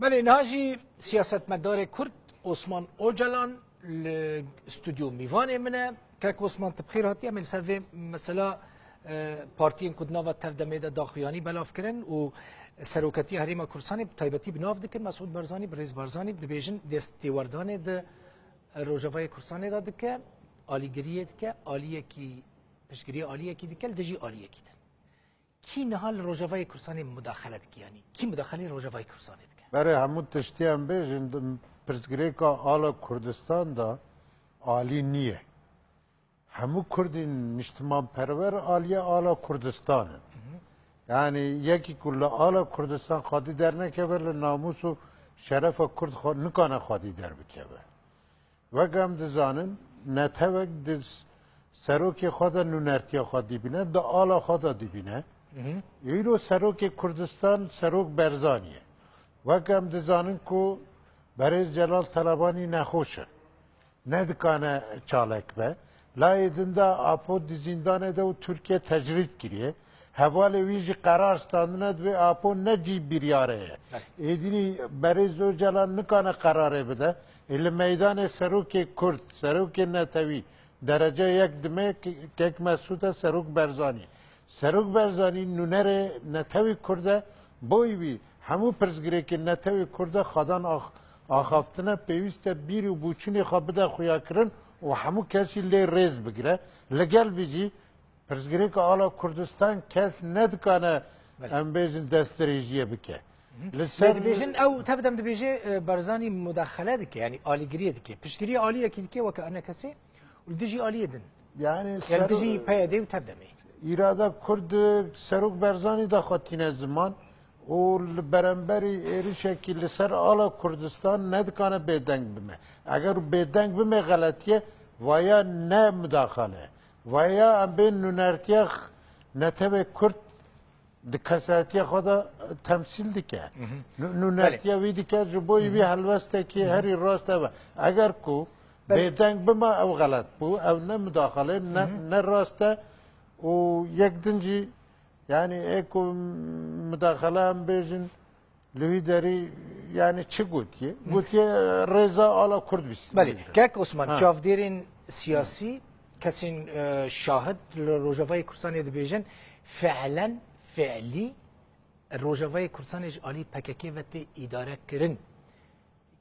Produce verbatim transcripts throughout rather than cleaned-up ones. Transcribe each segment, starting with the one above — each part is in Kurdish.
Belê, niha jî siyasetmedarê Kurd Osman Ocalan li stûdyo mîvanê min e. Kek Osman, tu bi xêr hatî. Em ê li ser vê mesela, e, partiyên ku di nava tevdemê de daxuyanî belav kirin û seroketiya Herêma Kurdistanê bi taybetî bi nav dikin, Mesûd Barzanî, birêz Barzanî, dibêjin destêwerdanê di Rojavayê Kurdistanê de dike, alîgiriyê dike, aliyekî, piştgiriya aliyekî dike li dijî aliyekî din. Kî niha li Rojavayê Kurdistanê mudaxele dike, yanî kî mudaxelê Rojavayê Kurdistanê dike? Berê hemû tiştî em bêjin, di pirsgirêka ala Kurdistan de alî niye. Hemû Kurdên niştimanperwer aliyê ala Kurdistan in. Yanî yekî ku li ala Kurdistan xwedî dernekeve, li namûs û şerefa Kurd xwe nikane xwedî derbikeve. Wek em dizanin, netewek di s-, serokê xwe de nûnertiya xwe dibîne, di ala xwe de dibîne. Îro serokê Kurdistan serok Barzanî ye. Wek em dizanin ku berêz Celal Telebanî nexweş e. Nedikane çalak be. Layê din de Apo di zîndanê de û Tirkiye tecrîd kiriye. Hevalê wî jî qerar standine, divê Apo ne cî biryarê ye. Belê. Êdînî berêz Ocalan nikane qerarê bide. Ê li meydanê serokê Kurd, serokê netewî derece yek dime ke-, kek Mesûd e, serok Barzanî. Serok Barzanî nûnerê netewê Kurd e, boy wî hemû pirsgirêkên netewê Kurd e xwedan ax-, axaftine, pêwîst e bîr û bûçûnê xwe bide xuyakirin û hemû kesî lê rêz bigire. Li gel vî jî pirsgirêka ala Kurdistan kes nedikane, Belê. em bêjin, destdirêjiyê bike. Li Lê ser dibêjin, ew tevdem dibêje, e, Barzanî mudaxele dike, yanî alîgiriyê dike. Piştgiriya aliyekî dike weke enekesê û li dijî aliyê din. Yanî Yanî ser- dijî P Y D û tevdemê. Îrada Kurd serok Barzanî de xwe tîne ziman û li beramberî êrişekî li ser ala Kurdistan nedikane bêdeng bime. Eger bêdeng bime xeletiye, vaya ne mudaxale. Vaya em bên nûnertiya x-, netewê Kurd di kesayetiya xwe de temsîl dike. Nû-, nûnertiya Belê. wî dike, ji bo wî helwestekî herî rast e. Eger ku Belê. bêdeng bime, ew xelet bû, ew ne mudaxale, ne, ne rast e. Û yek din jî, yanî ê ku mudaxale em bêjin, li wî derî, yanî çi gotiye? Gotiye rêza ala Kurd bîst. Belê, kek Osman, Ha. çavdêrên siyasî, kesên, e, şahid li Rojavayê Kurdistanê dibêjin, fiilen, fiilî Rojavayê Kurdistanê ji alî P K K ve tê îdare kirin.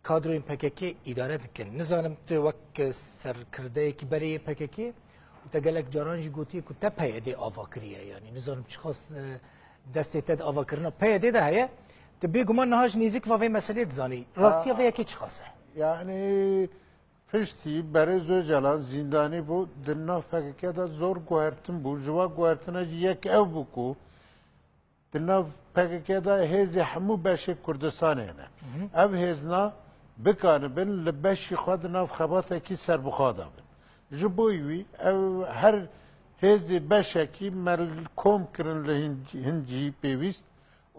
Kadroyên P K K îdare dikin. Nizanim tu wek serkirdeyekî berê yê P K K û te gelek caran jî gotiye ku te P Y D ava kiriye. Yanî nizanim çiqas, e, destê te di avakirina P Y D de heye. Tu bêguman niha ji nêzîk va vê meselê dizanî. Rastiya vê yekê çiqas e? Yanî piştî berêz Ocalan zîndanî bû, di nav P K K de zor guhertin bû. Ji wa guhertine jî yek ew bû ku di nav P K K de hêzê hemû beşê Kurdistanê ne. Ev hêzna bikanibin li beşî xwe di nav xebatekî serbixwe de bin. Ji bo wî ew her hêzê beşekî me kom kirin li hin, hin cî pêwîst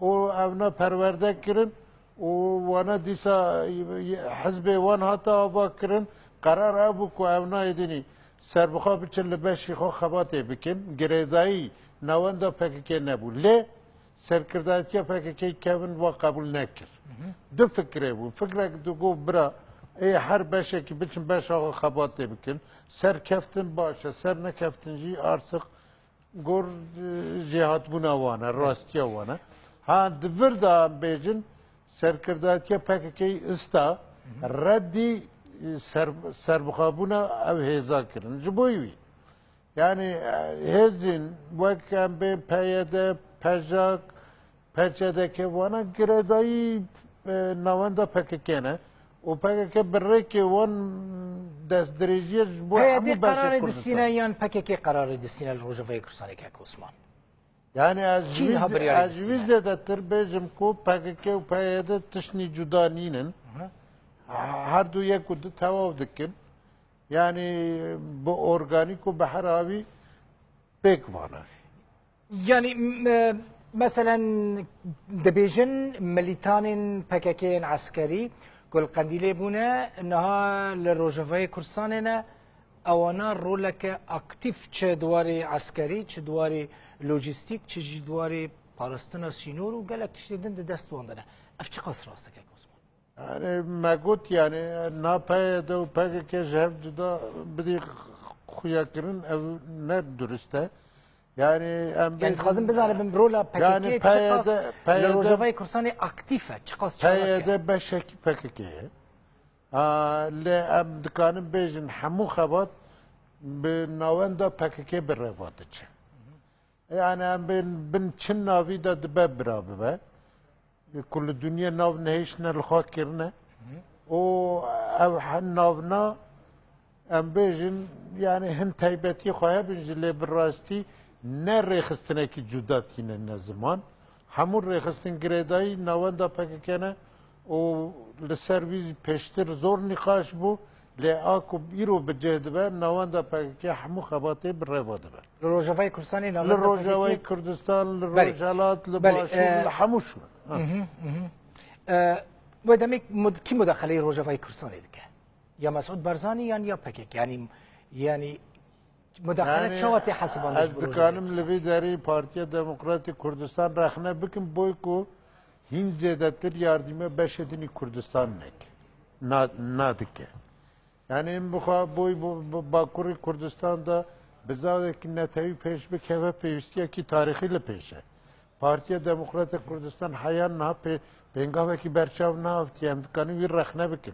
û evna perwerde kirin û wana dîsa hizbê wan hate ava kirin. Qerar ew bû ku evna êdînî serbixwe biçin li beşî xwe xebatê bikin. Girêdayî navenda P K K nebû. Lê serkirdayetiya P K K kevin wa qebûl nekir. Du fikirê bûn. Fikrek digot, bira, ê her beşekî biçin beşa xwe xebatê bikin. Ser keftin baş e, ser nekeftin jî artık gor, e, jêhatbûna wan e, rastiya wan e. Ha, di vir de em bêjin, serkirdayetiya P K K ista reddî, e, ser, serbixwebûna ev hêza kirin. Ji bo wî, yanî, e, hêzên wek em bên P Y D, PJAK, P Ç D K, wana girêdayî, e, navenda P K K ne û P K K bi rêkê wan destdirêjiyê ji bo P Y D hemû beşê qerarê Kurdistan. distîne yan P K K qerarê distîne li Rojavayê Kurdistanê, kek Osman? Yanî ez ji Kî wî, niha biryarê ez ji wî distîne? zêdetir bêjim ku P K K û P Y D tiştnî cuda nînin. Hı hı. Her du yek û du tewav dikin. Yanî bi organîk û bi her awî pêk vana. Yanî, m-, e, meselen, dibêjin milîtanên P K K yên eskerî ku li Qendîlê bûne, niha li Rojavayê Kurdistanê ne, ewana roleke aktîf çi di warê eskerî, çi di warê lojîstîk, çi jî di warê parastina sînor û gelek tiştên din di dest wan de ne. Ev çiqas rast e kek Osman? Yani me got yani na P Y D û P K K ji hev cuda bidî xuyakirin ev ne durist e. Yani em Yani dixwazim bizanibim rola P K K yani çiqas li Rojavayê Kurdistanê aktîf e, çiqas çalak e. P Y D beşekî P K K ye. Ha, lê em dikarin bêjin hemû xebat bi navenda P K K bi reva diçe. Yani em bên bin çi navî de dibe bira bibe. Ku li dinyê nav nihêştine li xwe kirine. Û ev he- navna em bêjin yani hin taybetî xwe hebin jî lê bi rastî ne rêxistinekî cuda tîne ne ziman. Hemû rêxistin girêdayî navenda P K K ne û li ser wî pêştir zor nîqaş bû. Lê a ku îro bi cih dibe, navenda P K K hemû xebatê bi reva dibe. Li Rojavayê Kurdistanê Li navenda Rojavayê P K K Kurdistan, li Belê. Rojhelat, li Belê, Başûr, e, li hemû şûn. Ha. E, we demê mud- kî mudaxeleyê Rojavayê Kurdistanê dike? Ya Mesûd Barzanî yan ya P K K? Yani, yani mudaxele Yani, çawa tê hesibandin ji ez bo Rojavayê dikanim li Kurdistanê? Vî derî Partiya Demokratîk Kurdistan rexne bikim boy ku hîn zêdetir yardîme beşê din î Kurdistan neke. Na, nadike. Yani em bixwe boy bo- bo- Bakurê Kurdistan de bizawekî netewî pêş bikeve pêwîstiyekî tarîxî li pêş e. Partiya Demokratîk Kurdistan heya niha pê- pêngavekî berçav nehavtiye. Em dikarin wî rexne bikin.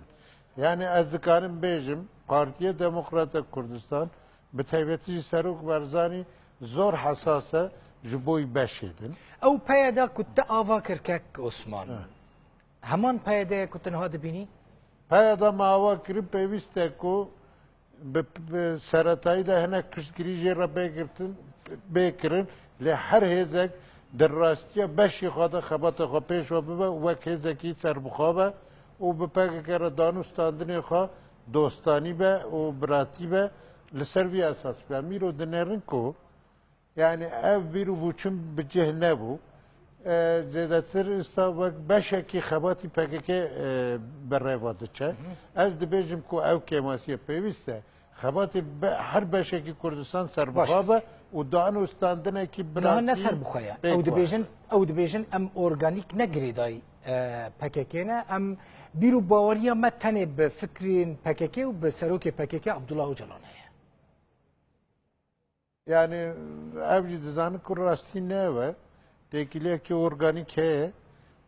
Yani ez dikarim bêjim Partiya Demokratîk Kurdistan bi taybetî jî Serok Barzanî zor hesas e ji bo beşê din. Ew P Y D ku te ava kir kek Osman. Heman P Y D ye ku tu niha dibînî? P Y D me ava kirî pêwîst e ku bi, bi seretayî de hinek piştgirî jê re bê girtin, bê kirin. Lê her hêzek di rastiya beşê xwe de xebata xwe pêş ve bibe û wek hêzekî serbixwe be û bi P K K re dan û standinê xwe dostanî be û biratî be li ser vî esas be. Em îro dinêrin ku Yani ev bîr û bûçûn bi cih nebû. E, zêdetir ista wek beşekî xebatî P K K, e, bi reva diçe. Ez dibêjim ku ew kêmasiyê pêwîst e. Xebatê be, her beşekî Kurdistan serbixwe be û dan û standinekî Niha ne biratî serbixwe ye. Ew dibêjin, ew dibêjin em organîk ne girêdayî, e, P K K ne. Em bîr û baweriya me tenê bi fikrên P K K û bi serokê P K K Abdullah Ocalan heye. Yani ev jî dizanin ku rastî ne ev e. Têkiliyekî organîk heye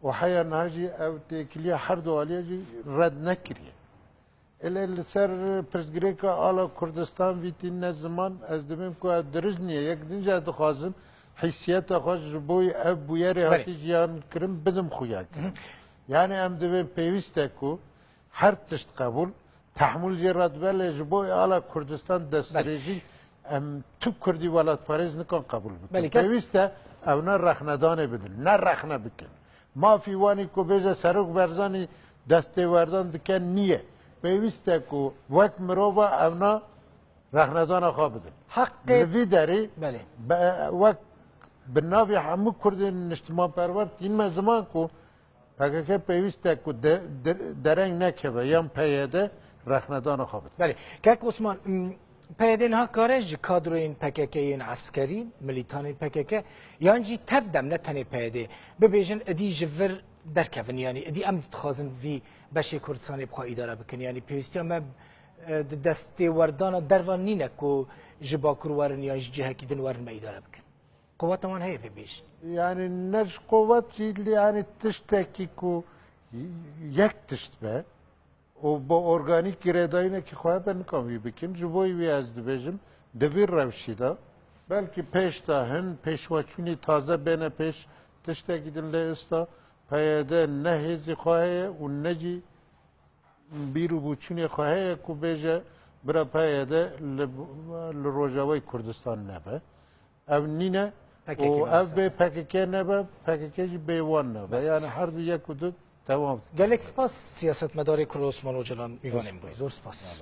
û heya niha jî ev têkiliya her du aliyê jî red nekiriye. Ele li ser pirsgirêka ala Kurdistan vî tîne ziman ez dibêm ku ev dirist niye. Yek din jî ez dixwazim hîsiyeta xwe ji bo ev bûyerê Belê. Hatî jiyan kirin bidim xuya kirin. Yani em dibên pêwîst e ku her tişt qebûl, tehmûl jê re dibe, lê ji bo ala Kurdistan destdirêjî em tu Kurdî welatparêz nikan qebûl bikin. Belê, ke- Pêwîst e ew ne rexnedanê bidin, ne rexne bikin. Mafî wanî ku bêje Serok Barzanî destêwerdan dike niye. Pêwîst e ku wek mirova ew ne rexnedana xwe bidin. Heqê Li vî derî Belê. be- wek bi navê hemû Kurdên niştimanperwer tînme ziman ku P K K pêwîst e ku de, de, dereng nekeve yan P Y D rexnedana xwe bide. Belê. Kek Osman, m, P Y D niha kare ji kadroyên P K K yên eskerî, milîtanên P K K, yan jî tevdem ne tenê P Y D, bibêjin idî ji vir derkevin, yanî idî em dixwazin vî beşê Kurdistanê bi xwe îdare bikin. Yanî pêwîstiya me, e, di destê werdana derva nîne ku ji Bakur werin yan ji cihekî din werin me îdare bikin. Qeweta wan heye vê bêjin. Yani ne ji qewet jî, lê yani tiştekî ku yek tişt be û bi organîk girêdayînekî xwe hebe nikan wî bikin. Ji bo wî ez dibêjim, di vî rewşî de belkî pêş de hin pêşveçûnî taze bêne pêş tiştekî din lê ista P Y D ne hêzî xwe heye û ne jî bîr û bûçûnê xwe heye ku bêje bira P Y D li, li Rojavayê Kurdistan nebe. Ev nîne P K K û ev bê P K K nebe, P K K jî bê wan nebe. Belê. Yani her du yek û du temam. Gelek spas siyasetmedarê Kurd Osman Ocalan, mîvanên bûyî. Zor spas.